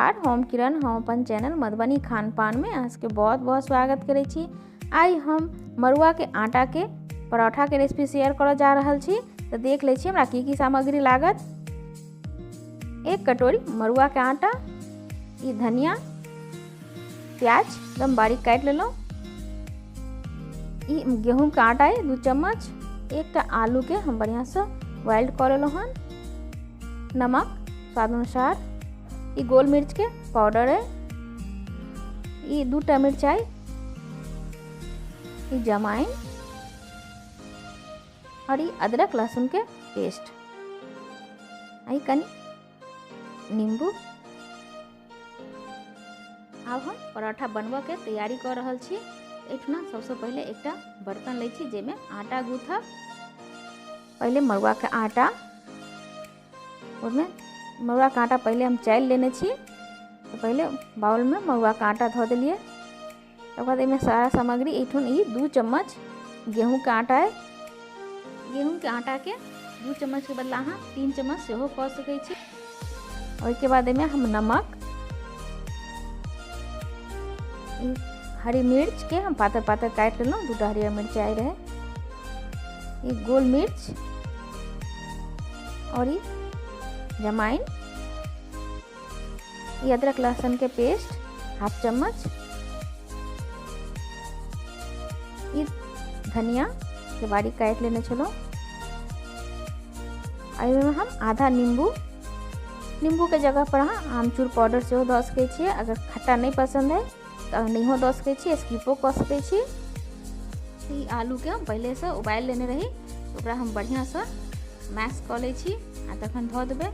नमस्कार, हम किरण। हम अपन चैनल मधुबनी खान पान में अहाँ सबके बहुत बहुत स्वागत करै छी। आइ हम मड़ुआ के आटा के परोठा के रेसिपी शेयर करऽ जा रहल छी। तो देख लै छी हमरा की की सामग्री लागत। एक कटोरी मड़ुआ के आटा, ई धनिया, प्याज एकदम बारीक काटि लेलहुँ, ई गेहूँ के आटा है 2 चम्मच, एकटा आलू के हम बढ़िया से बॉइल्ड कऽ लेलहुँ हन, नमक स्वाद अनुसार, ई गोल मिर्च के पाउडर है, ई 2टा मिरचाई, ई जमाइन और ई अदरक लहसुन के पेस्ट, आई कनी नींबू। आब हम परोठा बनबऽ के तैयारी कऽ रहल छी। एहिठुना सबसे पहिले एकटा बर्तन लै छी जाहिमे आटा गूँथब। पहिले मड़ुआ के आटा, ओहिमे मड़ुआ के आटा पहिले हम चालि लेने छी। तो पहिले बाउलमे मड़ुआ के आटा धऽ देलियै। तकर बाद एहिमे सारा सामग्री एहिठुन ई 2 चम्मच गेहूँ के आटा है। गेहूँ के आटा के 2 चम्मच के बदला अहाँ 3 चम्मच सेहो कऽ सकै छी। ओहिके बाद एहिमे हम नमक, हरी मिर्च के हम पातर पातर काटि लेलहुँ, 2टा हरियर मिरचाइ रहे, ई गोल मिर्च और ई जमाइन, ई अदरक लहसुन के पेस्ट 1/2 चम्मच, ई धनिया के बारीक काटि लेने छलहुँ। एहिमे हम आधा नींबू, नींबू के जगह पर अहाँ आमचूर पाउडर सेहो दऽ सकै छियै। अगर खट्टा नहीं पसंद है तो नहियो दऽ सकै छी, स्किपो कऽ सकै छी। ई आलू के हम पहिलेसँ उबालि लेने रही, ओकरा हम बढ़िआँसँ मैश कऽ लै छी आ तखन धऽ देबै।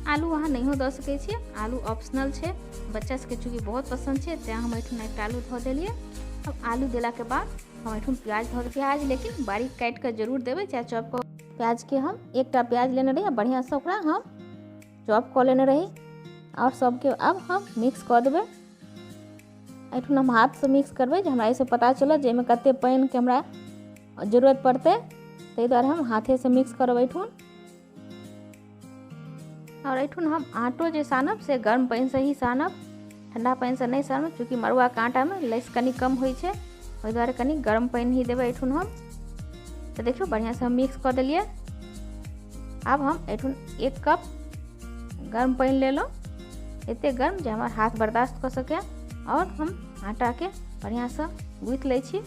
आलू अहाँ नहियो दऽ सकै छी, आलू ऑप्शनल छै। बच्चा सबके चूँकि बहुत पसन्द छै तेँ हम एहिठुन एकटा आलू धऽ देलियै। अब आलू देलाके बाद हम एहिठुन प्याज धऽ देबै। प्याज लेकिन बारीक काटि कऽ जरूर देबै, चाहे चॉप कऽ। प्याजके हम एकटा प्याज लेने रही आ बढ़िआँसँ ओकरा हम चॉप कऽ लेने रही और सबके अब हम मिक्स कऽ देबै। एहिठुन हम हाथसँ मिक्स करबै जे हमरा एहिसँ पता चलत जे एहिमे कतेक पानिके हमरा जरूरत पड़तै, ताहि दुआरे हम हाथेसँ मिक्स करब एहिठुन। और एहिठुन हम आटो जे सानब से गर्म पानिसँ ही सानब, ठंडा पानिसँ नहि सानब, चूँकि मड़ुआके आटामे लैस कनि कम होइ छै, ओहि दुआरे कनि गर्म पानि ही देबै एहिठुन हम। तऽ देखियौ बढ़िआँसँ हम मिक्स कऽ देलियै। आब हम एहिठुन 1 कप गर्म पानि लेलहुँ, एतेक गर्म जे हमर हाथ बर्दाश्त कऽ सकै, और हम आटाके बढ़िआँसँ गूँथि लै छी।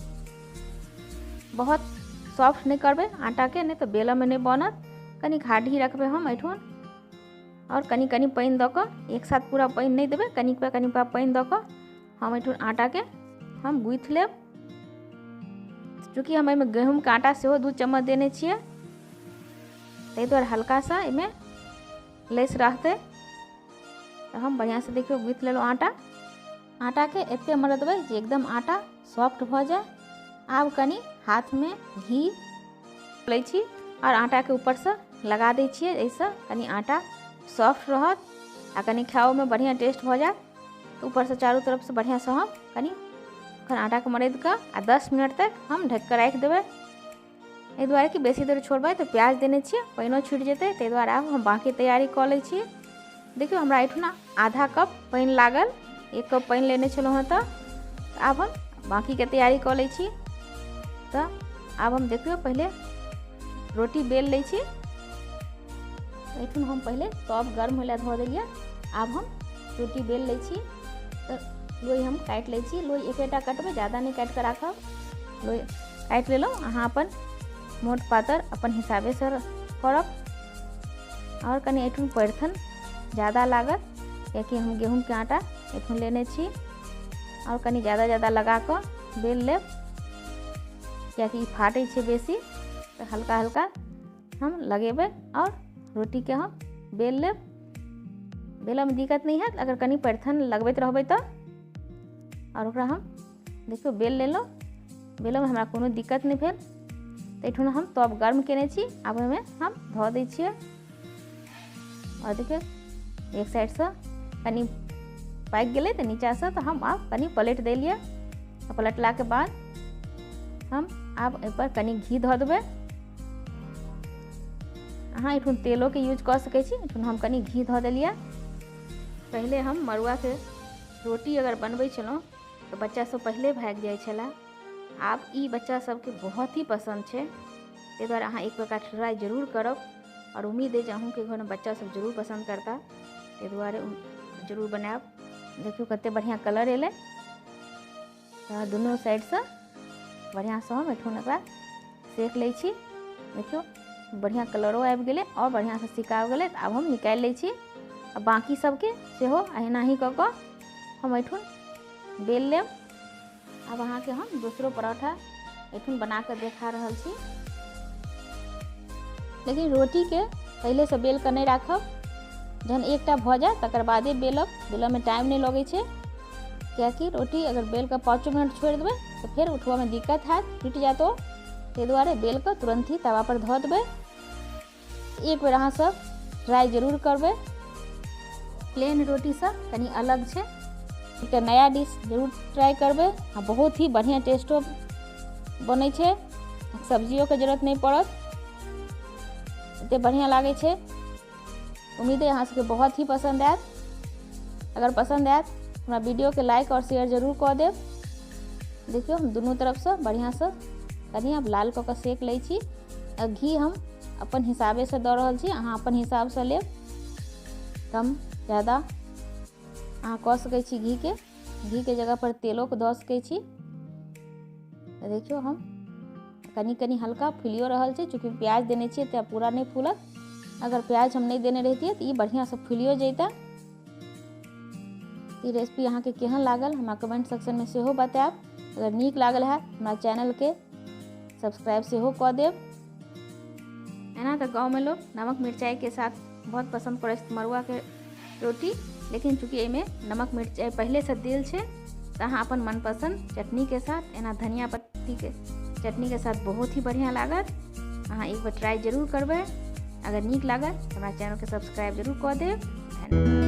बहुत सॉफ्ट नहि करबै आटाके, नहि तऽ बेलऽमे नहि बनत। कनि हार्ड ही रखबै हम एहिठुन। और कनि कनि पानि दऽ कऽ, एक साथ पूरा पानि नहि देबै, कनिक कनिक पानि दऽ कऽ हम एहिठुन आटाके हम गूँथि लेब। चूँकि हम एहिमे गहूँमके आटा सेहो 2 चम्मच देने छियै, ताहि दुआरे हल्का सा एहिमे लैस रहतै। तऽ हम बढ़िआँसँ देखियौ गूँथि लेलहुँ आटा। आटाके एतेक मरदबै जे एकदम आटा सॉफ्ट भऽ जाय। आब कनि हाथमे घी लै छी और आटाके ऊपरसँ लगा दै छियै, एहिसँ कनि आटा सॉफ्ट रहत आ कनि खाओमे बढ़िआँ टेस्ट भऽ जायत। तऽ ऊपरसँ चारू तरफसँ बढ़िआँसँ हम कनि एखन आटाके मरदि कऽ आ 10 मिनट तक हम ढकि कऽ राखि देबै। एहि दुआरे कि बेसी देर छोड़बै तऽ प्याज देने छियै, पानिओ छुटि जेतै, ताहि दुआरे आब हम बाँकी तैयारी कऽ लै छी। देखियौ हमरा एहिठुना आधा कप पानि लागल, 1 कप पानि लेने छलहुँ हँ। तऽ आब हम बाँकीके तैयारी कऽ लै छी। तऽ आब हम देखियौ पहिले रोटी बेल लै छी। एहिठुन हम पहिले तब गर्म होय लए धऽ देलियै। आब हम रोटी बेल लै छी। तऽ लोइ हम काटि लै छी, लोइ एकेटा कटबै, ज्यादा नहि काटि कऽ राखब। लोइ काटि लेलहुँ, अहाँ अपन मोट पातर अपन हिसाबेसँ करब। और कनि एहिठुन पैरथन ज्यादा लागत, कियाकि हम गेहूँके आटा एहिठुन लेने छी। और कनि ज्यादा ज्यादा लगा कऽ बेल लेब, कियाकि ई फाटै छै बेसी, तऽ हल्का हल्का हम लगेबै और रोटीके हम बेल लेब। बेलऽमे दिक्कत नहि हैत अगर कनि पैरथन लगबैत रहबै तऽ। और ओकरा हम देखियौ बेल लेलहुँ, बेलऽमे हमरा कोनो दिक्कत नहि भेल। तऽ एहिठुन हम तब गर्म केने छी, आब ओहिमे हम धऽ दै छियै। और देखियौ एक साइडसँ कनि पाकि गेलै तऽ नीचाँसँ, तऽ हम आब कनि पलटि देलियै। पलटलाके बाद हम आब एहिपर कनि घी धऽ देबै। अहाँ एहिठुन तेलोके यूज कऽ सकै छी। एहिठुन हम कनि घी धऽ देलियै। पहिले हम मड़ुआके रोटी अगर बनबै छलहुँ तऽ बच्चा सब पहिले भागि जाइ छलै। आब ई बच्चा सबके बहुत ही पसन्द छै, ताहि दुआरे अहाँ एक प्रकार ट्राई जरूर करब और उम्मीद है जे अहूँके घरमे बच्चा सब जरूर पसन्द करता, ताहि दुआरे जरूर बनायब। देखियौ कते बढ़िआँ कलर एलै। तऽ दुनू साइडसँ बढ़िआँसँ हम एठुन एकरा सेक लै छी। देखियौ बढ़िआँ कलरो आबि गेलै और बढ़िआँसँ सिका गेलै। तऽ आब हम निकालि लै छी आ बाँकी सबके सेहो एना ही कऽ कऽ हम एठुन बेल लेब। आब अहाँके हम दोसरो परोठा एठुन बना कऽ देखा रहल छी। लेकिन रोटीके पहिलेसँ बेल कऽ नहि राखब, जहन एकटा भऽ जाय तकर बादे बेलब, बेलऽमे टाइम नहि लगै छै, कियाकि रोटी अगर बेल कऽ 5 मिनट छोड़ि देबै तऽ फेर उठबऽमे दिक्कत हैत, टूटि जायत ओ। ताहि दुआरे बेल कऽ तुरन्त ही तवा पर धऽ देबै। एक बेर अहाँ सब ट्राई जरूर करबै। प्लेन रोटीसँ कनि अलग छै, एकटा नया डिश जरूर ट्राई करबै आ बहुत ही बढ़िआँ टेस्टो बनै छै, सब्जियोके जरूरत नहि पड़त, एते बढ़िआँ लागै छै। उम्मीद है अहाँ सबके बहुत ही पसन्द आयत। अगर पसन्द आयत हमरा वीडियोके लाइक और शेयर जरूर कऽ देब। देखियौ हम दुनू तरफसँ बढ़िआँसँ कनि आब लाल कऽ कऽ सेक लै छी। आ घी हम अपन हिसाबेसँ दऽ रहल छी, अहाँ अपन हिसाबसँ लेब, कम ज़्यादा अहाँ कऽ सकै छी। घीके जगह पर तेलोके दऽ सकै छी। देखियौ हम कनि कनि हल्का फुलियो रहल छै, चूँकि प्याज देने छियै तऽ पूरा नहि फूलत। अगर प्याज हम नहि देने रहितियै तऽ ई बढ़िआँसँ फुलियो जैता। ई रेसिपी अहाँके केहन लागल हमरा कमेंट सेक्शनमे सेहो बतायब। अगर नीक लागल है हमरा चैनलके सब्सक्राइब सेहो कऽ देब। एना तऽ गाँवमे लोग नमक मिरचाइके साथ बहुत पसन्द करै छै मड़ुआके रोटी, लेकिन चूँकि एहिमे नमक मिरचाइ पहिलेसँ देल छै तऽ अहाँ अपन मनपसन्द चटनीके साथ एना धनिया पत्तीके चटनीके साथ बहुत ही बढ़िआँ लागत। अहाँ एक बेर ट्राई जरूर करबै। अगर नीक लागत तऽ हमरा चैनलके सब्सक्राइब जरूर कऽ देब। धन्यवाद।